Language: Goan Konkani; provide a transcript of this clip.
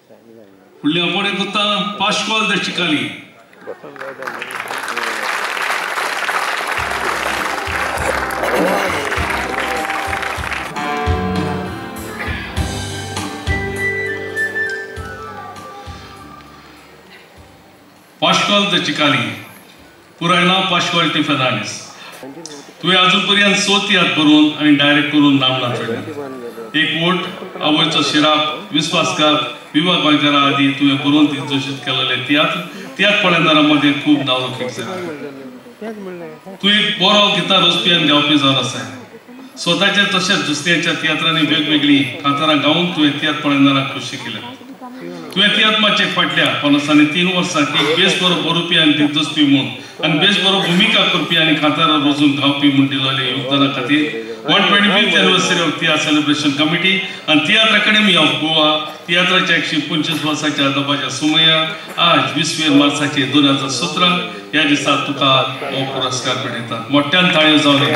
फुडली आपोवणें करता Pascoal the Chicalim. Pascoal the Chicalim, पुराय नांव पाश्कॉल टी फेर्नांडीस. तुवें अजून पर्यंत 100 तियात्र बरोवन आनी डायरेक्ट करून नामना चडल्या. एक वोट, आवयचो शिराप, विस्वासघात, विवा गोंयकारा आदी तुवें बरोवन दिग्दर्शीत केलेले तियात्र तियात्र पळयणारा मदें खूब नांव जालें. तूं एक बरो गितां रचपी आनी गावपी जावन आसा. स्वताच्या तशेंच दुसऱ्यांच्या तियात्रांनी वेगवेगळीं कांतारां गावन तुवें तियात्र पळयणारांक खोशी केल्या. तुवें तियात्र मातशें फाटल्या 53 वर्सां एक बेस बरो बरोवपी आनी दिग्दर्शपी म्हूण आनी बेस बरो भुमिका करपी आनी कांतारां रोजून गावपी म्हूण दिलेल्या योगदाना खातीर 125th anniversary of Tiatr celebration committee आनी तियात्र अकॅडमी ऑफ गोवा तियात्राच्या 125 वर्साच्या दबाच्या सुमया आज 20 मार्चाचे 2017 ह्या दिसा तुका हो पुरस्कार भेटयतात. मोठ्यान ताळयो जावं.